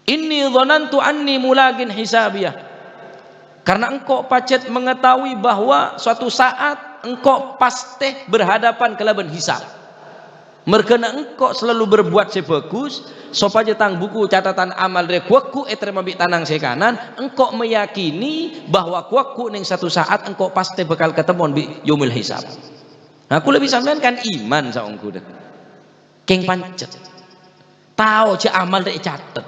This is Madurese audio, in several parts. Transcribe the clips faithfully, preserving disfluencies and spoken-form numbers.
"Inni dhanantu anni mulaqin hisabiyah." Karena engko' pajhât mengetahui bahwa suatu saat engko' pastè berhadapan kalabân hisab. Marghâna engko' selalu berbuat sè bhâghus, sopajâ tang buku catatan amal rè ghu-lagghu ètarèma bi' tanang sè kanan, engko' meyakini bahwa ghu-lagghu neng satu saat engko' pastè bhâkal katemmo bi' yaumil hisab. Nah, kaulâ bi' sampèyan kan iman saongghuna. Kèng pajhât. Tao jhâ' amal rè ècatet.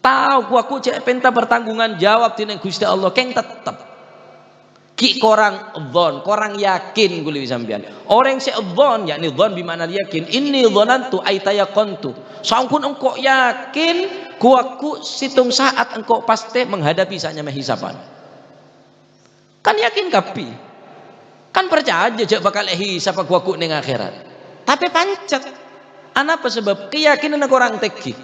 Tao ghu-lagghu jhâ' èpènta pertanggungan jawab dhinèng Ghustè Allah, kèng tettep ghi' korang dhon, korang yakin kaulâ bi' sampèyan. Orèng sè dhon, yakni dhon bi ma'na yakin, "Inni dhanantu ay tayaqantu." Saongghuna engko' yakin, ghu-lagghu sèttong saat engko' pastè menghadapi sè nyama hisaban. Kan yakin kabbhi. Kan parcajâ jhâ' bhâkal èhisab ghu-lagghu neng akhèrat. Tapè pajhât. Anapa sabâb? Kayakinanna korang tèngghi.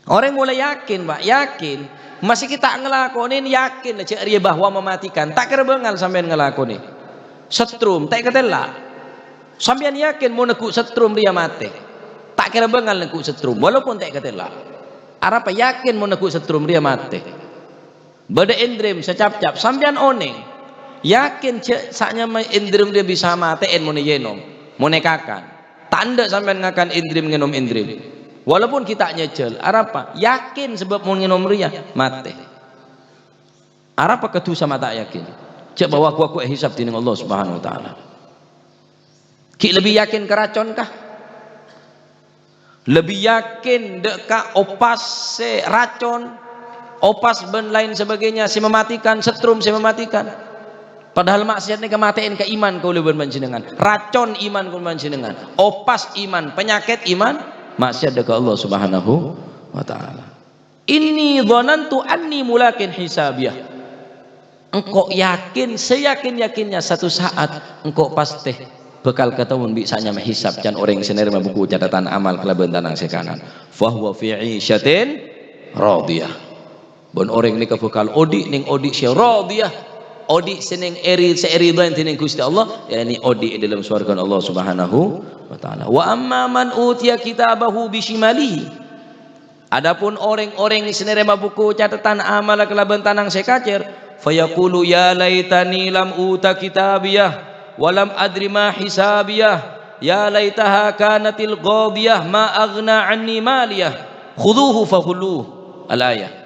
Orèng molaè yakin, Pak, yakin. Maskè ta' ngalakonè, yakin jhâ' rèya bahwa mematikan. Ta' kèra bângal sampèyan ngalakonè. Setrum, ta' èkatèla'. Sampèyan yakin mon neggu' setrum rèya matè. Ta' kèra bângal neggu' setrum, walaupun ta' èkatèla'. Arapa yakin mon neggu' setrum rèya matè? Bâdâ endrim sè capcap, sampèyan onèng, yakin jhâ' sè nyama endrim rèya bisa matè'èn mon èènom, mon èkakan. Ta' endâ' sampèyan ngakan endrim, ngènom endrim. Walaupun ghi' ta' nyèjhâl, arapa? Yakin sabâb mon ngènom rèya, matè. Arapa kadhusa ma' ta' yakin? Jhâ' bahwa ghu-lagghu èhisab dhinèng Allah Subhanahu wa Ta'ala. Ghi' lebbi yakin ka racon, kah? Lebbi yakin dâ' ka opas sè racon, opas bân lain sebagainya sè mematikan, setrum sè mematikan. Padahal maksiat nèka matè'èn ka iman kaulâ bân panjhennengngan. Racon iman kaulâ bân panjhennengngan. Opas iman, panyakèt iman, maksiat dâ' ka Allah Subhanahu wa Ta'ala. "Inni dhanantu anni mulaqin hisabiyah." Engko' yakin, seyakin-yakinnya satu saat engko' pastè bhâkal katemmo bi' sè nyama hisab can orèng sè narèma buku catatan amal kalabân tanang sè kanan. "Fahuwa fi 'isyatin radiyah." Bân orèng nèka bhâkal odi' neng odi' sè radiyah, odi' sè neng eri-, sè èridhâi dhinèng Ghustè Allah, yakni odi' è dâlem sowarghâna Allah Subhanahu wa Ta'ala. "Wa amma man utiya kitabahu bishimalihi." Adapun orèng-orèng sè narèma buku catatan amalla kalabân tanang sè kacèr, fayaqulu, "Ya laitani lam uta kitabiyah, wa lam adri ma hisabiyah, ya laitaha kanatil qadiyah, ma aghna anni maliyah, khudhuhu faghulluh." Al-ayah.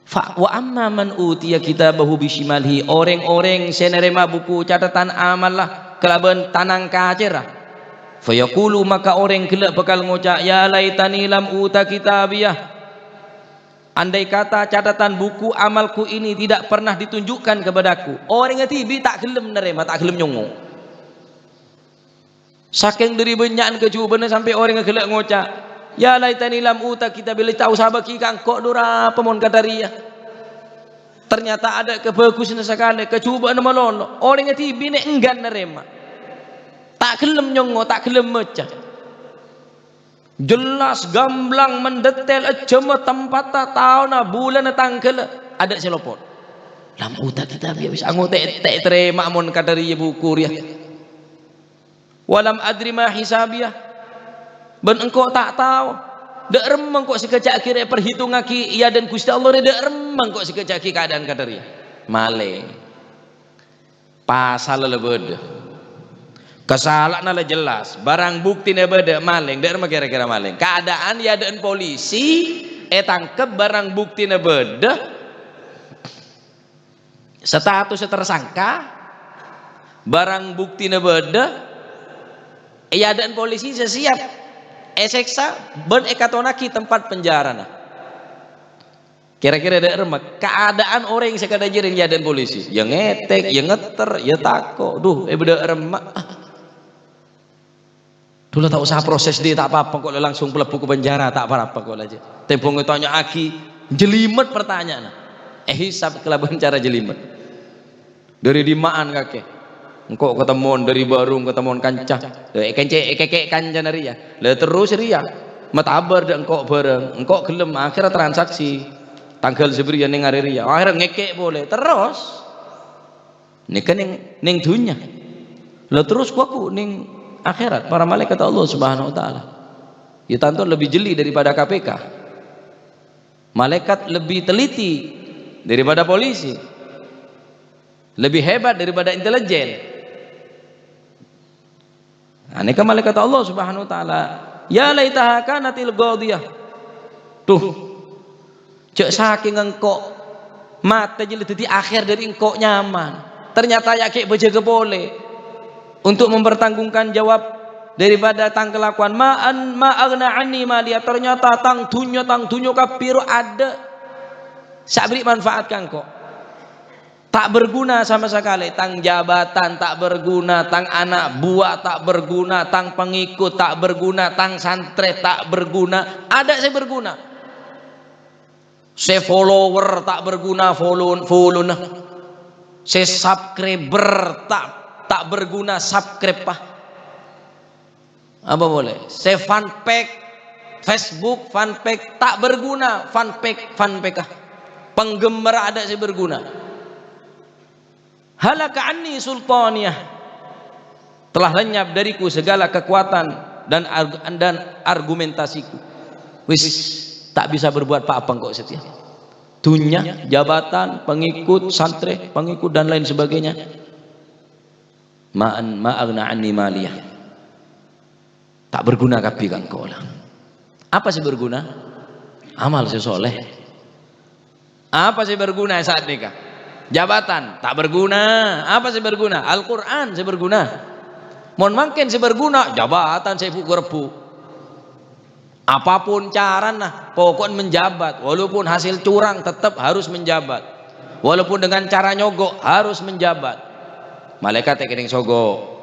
Fa, wa amma man utiya kitabahu bishimalihi, orèng-orèng sè narèma buku catatan amalla kalabân tanang kacèra. Fayaqulu, maka orèng ghellâ' bhâkal ngoca', "Ya laitani lam uta kitabiyah." Andai kata catatan buku amalku ini tidak pernah ditunjukkan kepadaku. Orèngnga dhibi' ta' ghellem narèma, ta' ghellem nyongngo'. Sakèng dhâri bânnya'an kajhubâ'na sampè' orèngnga ghellâ' ngoca', "Ya laitani lam uta kitabiyah, ta' osa bâghi ka engko' dhu arapa mon kadhâ' rèya." Ternyata adâ' kabhâghusânna sakalè, kajhubâ'na malolo. Orèngnga dhibi' nè' engghâ narèma. Ta' ghellem nyongngo', ta' ghellem maca. Jelas, gamblang, mendetail, ejjhâmma, tempatta, taona, bulânna, tangghâlla, adâ' sè lopot. Lam uta kitabiyah, wis angote' ta' ètarèma mon kadhâ' rèya buku rèya. "Wa lam adri ma hisabiyah." Bân engko' ta' tao, dâ' remma engko' sè kajhâ'âghi rè èparhitongngaghi è adâ'na Ghustè Allah rè, dâ' remma engko' sè kajhâ'âghi kaadâ'ân kadhâ' rèya. Malèng. Pasalla la bâdâ. Kasala'anna la jelas. Barang buktina bâdâ, malèng. Dâ' remma kèra-kèra malèng. Kaadâ'ân è adâ'na polisi, ètangkep, barang buktina bâdâ. Statussa tersangka, barang buktina bâdâ, è adâ'na polisi sè siap èsèksa bân èkatonnaghi tempat penjarana. Kèra-kèra dâ' remma kaadâ'ân orèng sè kadhâ' jârèya è adâ'na polisi? Ya ngètèk, ya ngètter, ya tako'. Dhu, è bâdâ remma. Dhu la ta' osa proses dhi, ta' pa-apa, engko' la langsung palebbhu ka penjara, ta' pa-apa engko' la jâ'. Tembhâng ètanya'aghi, jelimet pertanyaanna. Èhisab kalabân cara jelimet. Dâri dimma'an kakè? Engko' katemmon dâri bârung, katemmon kanca. Lha, èkèncè', èkèkè' kancana rèya. Lha, terros rèya. Matabâr dâ' engko' bhârâng. Engko' ghellem, akhèrra transaksi. Tangghâl sabâriyâ neng arè rèya. Akhèrra ngèkè' polè. Terros. Nèka neng, neng dhunnya. Lha terros ghu-lagghu neng akhèrat, para malaèkat Allah Subhanahu wa Ta'ala. Ya, tanto lebih jeli daripada K P K. Malaikat lebih teliti daripada polisi. Lebih hebat daripada intelijen. Nah, nèka malaikat Allah Subhanahu wa Ta'ala. "Ya laitaha kanatil qadhiyah." Duh, jhâ' sakèng engko' matè jâ la dhâddhi akhèr dhâri engko' nyaman. Ternyata ya' ghi' bhâjâgâ polè untuk mempertanggungjawab daripada tang kalakowan. "Ma an-, ma aghna anni maliya." Ternyata tang dhunnya, tang dhunnya kabbhi ro adâ' sè aberri' manfaat ka engko'. Ta' berguna sama sakalè. Tang jabatan ta' berguna, tang ana' buwâ ta' berguna, tang pangèkot ta' berguna, tang santrè ta' berguna. Adâ' sè berguna. Sè follower ta' berguna follow-, follow-na. Sè subscriber ta', ta' berguna subscribe-a. Apa polè? Sè fanpage, Facebook fanpage, ta' berguna fanpage, fanpage-a. Penggemar adâ' sè berguna. "Halaka anni sultaniyah." Telah lenyap dariku segala kekuatan dan arg-, dan argumentasiku. Wis, ta' bisa berbuat pa-apa engko' satèya. Dhunnya, jabatan, pangèkot, santrè, pangèkot, dan lain sebagainya. Ma an-, ma aghna anni maliya. Ta' berguna kabbhi ka engko' la. Apa sè berguna? Amal sè soleh. Apa sè berguna sa'at nèka? Jabatan, ta' berguna. Apa sè berguna? Al-Qur'an sè berguna. Mon mangkèn sè berguna, jabatan sè bu-, ghu-rebbu. Apapun carana, pokoknya menjabat. Walaupun hasil curang, tetap harus menjabat. Walaupun dengan cara nyogok, harus menjabat. Malaikat èkennèng sogok.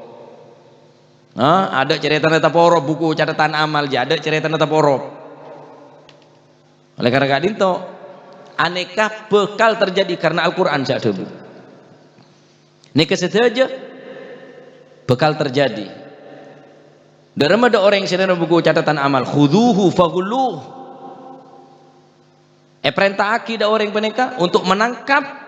Nah, adâ' carètana taporop buku catatan amal, jhâ' adâ' carètana taporop. Oleh karena ka'dinto, anèka bakal terjadi karena Al-Qur'an sè adhâbu. Nèka sadhâjâ bakal terjadi. Dârâmma dâ' orèng sè nèro buku catatan amal, "Khudzuhu faghulluh." Èparènta'aghi dâ' orèng panèka untuk menangkap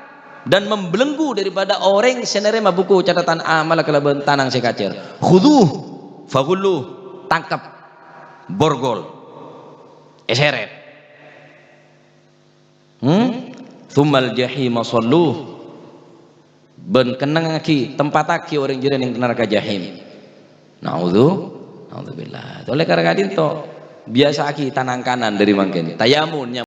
dan membelenggu daripada orèng sè narèma buku catatan amal kalabân tanang sè kacèr. "Khudzuhu faghulluh." Tangkep. Borgol. Èsèrèt. Hmm? "Tsummal jahima shalluh." Bân kennengngaghi, tempattaghi orèng jârèya neng naraka jahim. Na'udzu-, na'udzubillah. Oleh karena ka'dinto, biyasa'aghi tanang kanan dâri mangkèn. Tayamun,